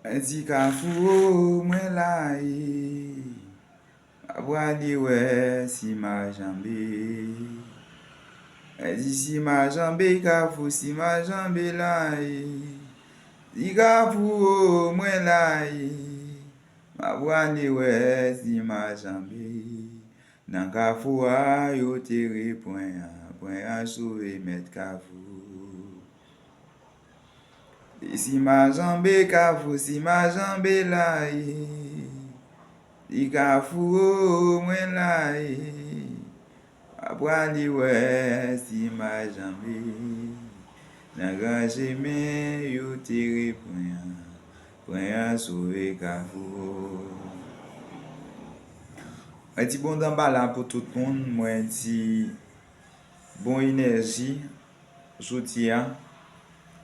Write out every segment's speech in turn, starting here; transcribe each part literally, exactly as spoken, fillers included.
Mwen di Kafou o, mwen la e. M a prale wè si m a janbe. Mwen di si m a janbe Kafou, si m a janbe la e. Di Kafou o, mwen la e. M a prale wè si m a janbe. Nan Kafou a, yo tere pwen an, pwen an sove mèt Kafou. E si m a janbe Kafou, si m a janbe la e. Di Kafou o, mwen la e. M a prale wè si m a janbe. Nan gran chemen, yo tere pwen an, pwen an sove Kafou. Mwen di bon danbala pou tout moun, mwen di bon enèji jodi a.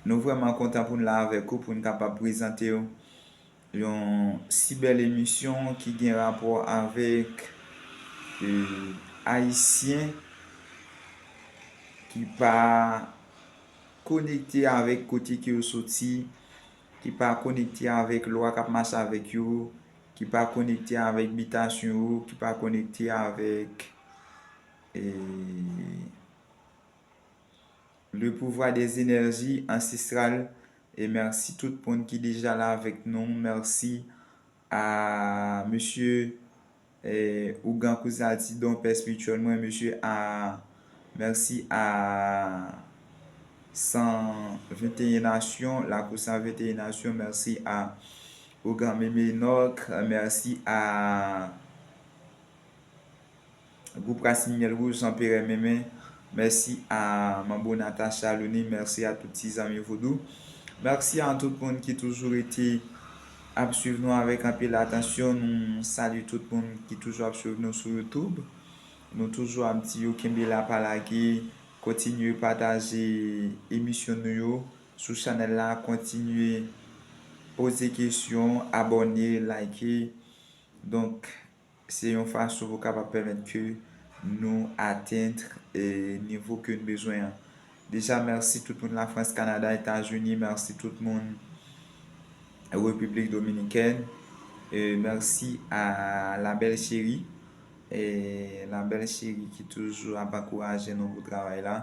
Nou vrèman kontan pou n la avèk ou, pou n kapab prezante w yon si bèl emisyon ki gen rapò avèk, e, Ayisyen ki pa konekte avèk kote ke yo soti, ki pa konekte avèk lwa k ap mache avèk yo, ki pa konekte avèk bitasyon yo, ki pa konekte avèk, e, le pouvoir des énergies ancestrales. E mèsi tout moun ki deja la avèk nou. Mèsi a mesye, e, Ougan Kouzadi, don pè espirityèl mwen, mesye a, mèsi a san venteyen Nasyon, lakou san venteyen Nasyon, mèsi a Ougan Meme Nòk, mèsi a gwoup Rasin Myèl Wouj, Anperè Meme, mèsi a Manbo Natacha Loni, mèsi a tout ti zanmi vodou. Mèsi a tout moun ki toujou rete ap swiv nou avèk anpil atansyon. Nou salye tout moun ki toujou ap swiv nou sou YouTube. Nou toujou ap di yo kenbe la, pa lage, kontinye pataje emisyon nou yo sou chanèl la, kontinye poze kesyon, abòne, like. Donk, se yon fason pou kapab pèmèt ke nou atenn, e, nivo ke n bezwen an. Deja, mèsi tout moun Lafrans, Kanada, Etazini, mèsi tout moun Repiblik Dominikèn, e, mèsi a La Belle Chérie, e, La Belle Chérie ki toujou ap ankouraje nou pou travay la.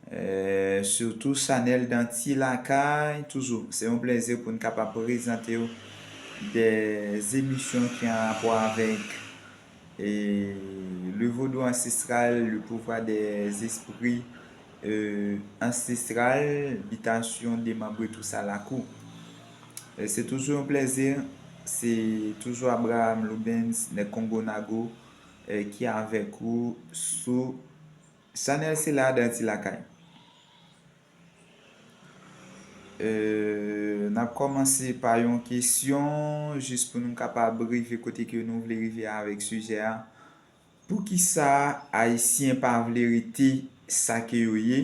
E, sitou chanèl Danti Lakay, toujou, se yon plèzi pou n kapab prezante w de emisyon ki an rapò avèk, e, le vodou ancestral, le pouvoir des esprits, e, ancestral, bitasyon, démembré, tout sa lakou. E, se toujou yon plèzi, se toujou Abraham Lubens, nèg Kongo Nago, e, ki avèk ou sou chanèl sila Danti Lakay. E, n ap kòmanse pa yon kesyon, jis pou nou kapab rive kote ke nou vle rive avèk sijè a. Poukisa Ayisyen pa vle rete sa ke yo ye?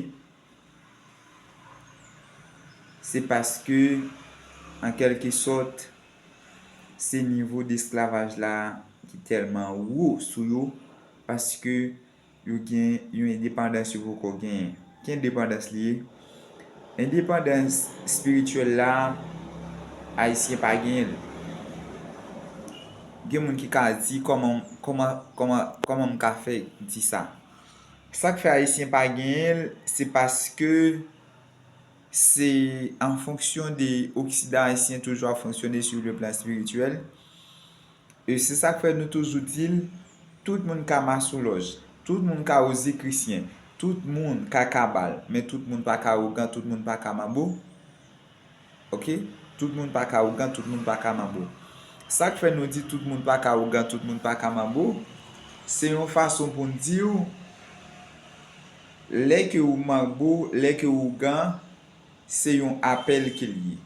Se paske, an kèlkesòt, se nivo desklavaj la ki tèlman wo sou yo, paske yo gen yon endepandans yo poko genyen. Ki endepandans li ye? Endepandans espirityèl la, Ayisyen pa genyen l. Gen moun ki ka di, kòman, kòman, kòman, kòman m ka fè di sa? Sa k fè Ayisyen pa genyen l, se paske se an fonksyon de Oksidan, Ayisyen toujou ap fonksyone sou le plan espirityèl. E se sa k fè nou toujou di l, tout moun ka masonlòj, tout moun ka rozekrisyen, tout moun ka kabal, men tout moun pa ka ougan, tout moun pa ka manbo. Oke? Tout moun pa ka ougan, tout moun pa ka manbo. Sa k fè nou di tout moun pa ka ougan, tout moun pa ka manbo, se yon fason pou n di w, lè ke ou manbo, lè ke ou ougan, se yon apèl ke l ye.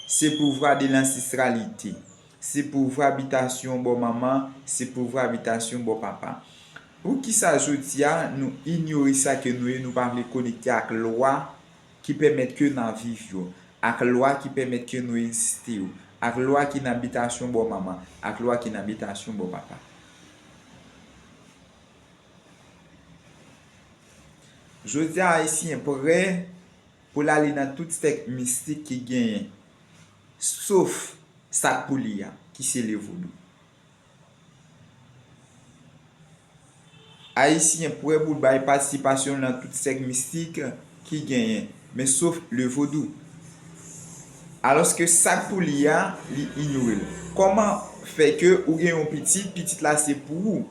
Se pouvwa de lansestralite. Se pouvwa bitasyon bò manman, se pouvwa bitasyon bò papa. Poukisa jodi a nou inyore sa ke nou ye, nou pa vle konekte ak lwa ki pèmèt ke n ap viv yo, ak lwa ki pèmèt ke nou egziste yo, ak lwa ki nan bitasyon bò manman, ak lwa ki nan bitasyon bò papa? Jodi a, Ayisyen prè pou l ale nan tout sèk mistik ki genyen. sof sa k pou li a, ki se le vodou. Ayisyen prè pou l bay patisipasyon l nan tout sèk mistik ki genyen, men sof le vodou. Alòske sa k pou li a, li inyore l. Kòman fè ke ou gen yon pitit, pitit la se pou ou,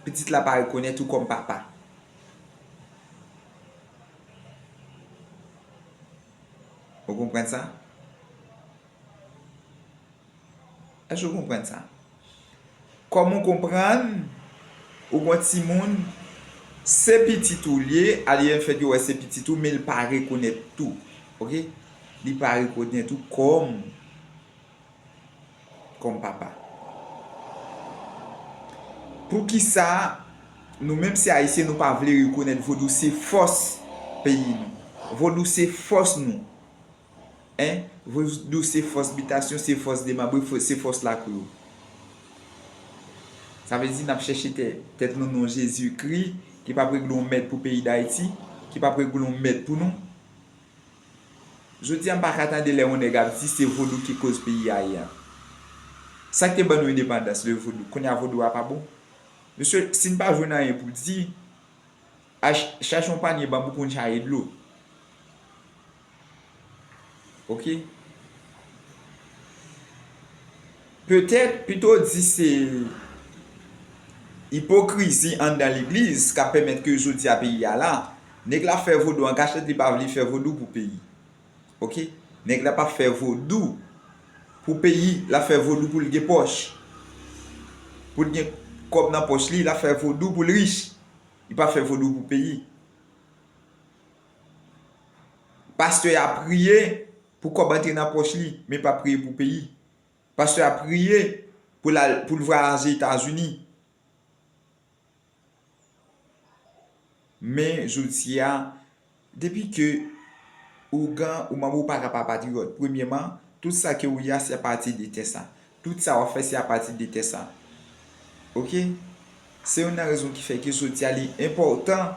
pitit la pa rekonèt ou kòm papa? Ou konprann sa? Èske w konprann sa? Kòm ou konprann, ou gon timoun, se pitit ou l ye, alye fèt yo wè se pitit ou, men l pa rekonèt ou. Oke? Li pa rekonèt ou kòm, kòm papa. Poukisa nou menm se Ayisyen, nou pa vle rekonèt vodou se fòs peyi nou? Vodou se fòs nou. Hein? Vodou se fòs bitasyon, se fòs demanbre, fò- se fòs lakou yo. Sa vle di n ap chèche tè- tèt nou nan Jezikri, ki p ap regle yon mèd pou peyi Dayiti, ki p ap regle yon mèd pou nou. Jodi a, m pa ka tande lè yon nèg ap di se vodou ki koz peyi a ye a. Sa k te ban nou endepandans, le vodou? Kounye a, vodou a pa bon? Mesye, si n pa jwenn anyen pou di, al ch- chache yon panye banbou pou n chaye dlo. Oke? Petèt, pito di se ipokrizi anndan legliz k ap pèmèt ke jodi a peyi a la, nèg la fè vodou an kachèt, li pa vle fè vodou pou peyi. Oke? Nèg la pa fè vodou pou peyi, l ap fè vodou pou l gen pòch. Pou l gen kòb nan pòch li, l ap fè vodou pou l rich. Li pa fè vodou pou peyi. Pastè a priye pou kòb antre nan pòch li, men pa priye pou peyi. Pastè a priye pou l al, pou l vwayaje Etazini. Men jodi a, depi ke ougan ou manm ou pa ka pa patriyòt, premyèman, tout sa ke ou ye a, se apati de tè sa. Tout sa w ap fè, se apati de tè sa. Oke? Se youn nan rezon ki fè ke jodi a li enpòtan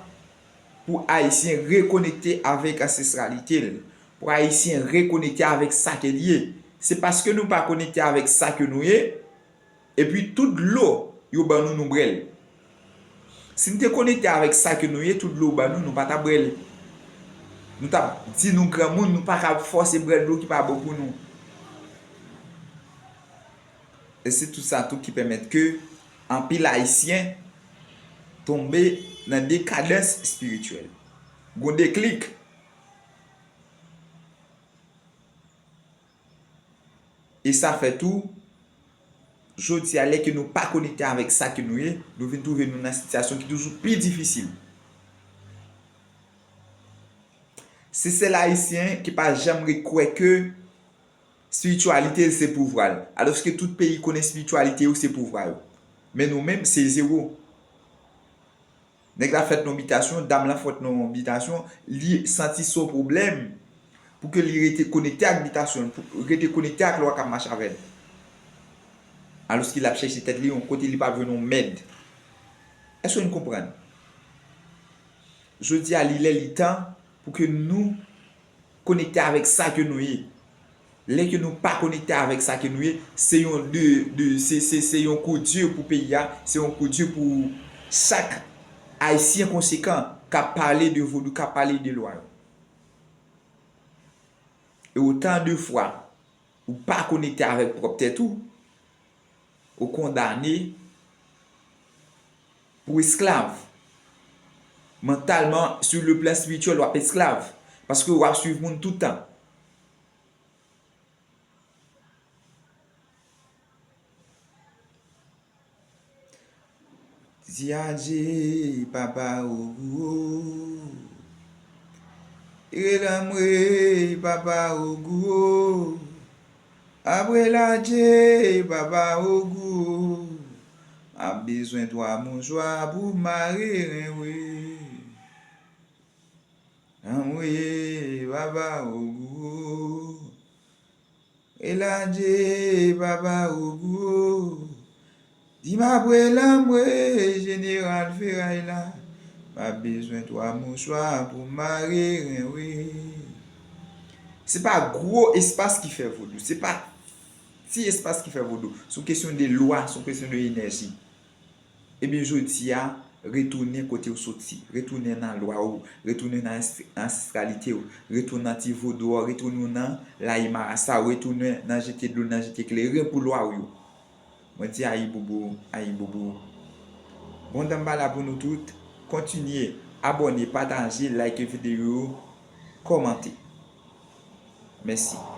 pou Ayisyen rekonekte avèk ansestralite l, pou Ayisyen rekonekte avèk sa ke l ye. Se paske nou pa konekte avèk sa ke nou ye, epi tout dlo yo ban nou, nou bwè l. Si n te konekte avèk sa ke nou ye, tout dlo yo ban nou, nou pa t ap bwè l. Nou t ap di nou granmoun, nou pa ka fòse bwè dlo ki pa bon pou nou. E se tout sa tou ki pèmèt ke anpil Ayisyen tonbe nan dekadans espirityèl. Gon deklik. E sa fè tou, jodi a, lè ke nou pa konekte avèk sa ke nou ye, nou vin twouve nou nan sitiyasyon ki toujou pi difisil. Se sèl Ayisyen ki pa janm ret kwè ke espirityalite l se pouvwa l. Alòske tout peyi konnen espirityalite yo se pouvwa yo. Men nou menm, se zewo. Nèg la fèt nan yon bitasyon, dam lan fèt nan yon bitasyon, li santi se yon pwoblèm pou ke li rete konekte ak bitasyon l, pou rete konekte ak lwa k ap mache avè l. Alòske l ap chèche tèt li yon kote li p ap jwenn yon mèd. Èske nou konprann? Jodi a, li lè, li tan pou ke nou konekte avèk sa ke nou ye. Lè ke nou pa konekte avèk sa ke nou ye, se yon de, de, se, se, se yon kou di pou peyi a, se yon kou di pou chak Ayisyen konsekan k ap pale de vodou, k ap pale de lwa yo. E otan de fwa ou pa konekte avèk pwòp tèt ou, ou kondane pou esklav. Mantalman, sur le plan spirituel, w ap esklav. Paske w ap swiv moun tout tan. Di adje, papa Ogou. Rele anmwe, papa Ogou. Apre l adje, papa Ogou. M ap bezwen twa mouchwa pou mare renwe. Anmwe, papa Ogou. Rele adje, papa Ogou. Di m apre l anmwe, jeneral feray la. M ap bezwen twa mouchwa pou mare renwe. Se pa gwo espas ki fè vodou. Se pa ti espas ki fè vodou. Se yon kesyon de lwa, se yon kesyon de enèji. Ebyen, jodi a, retounen kote w soti. Retounen nan lwa w. Retounen nan ansestralite w. Retounen nan ti vodou w. Retounen nan layi marasa w. Retounen nan jete dlo, nan jete kleren pou lwa w yo. Mwen di ayibobo, ayibobo. Bondan m pa la pou nou tout. Kontinye abòne, pataje, like videyo, kòmante. Mèsi.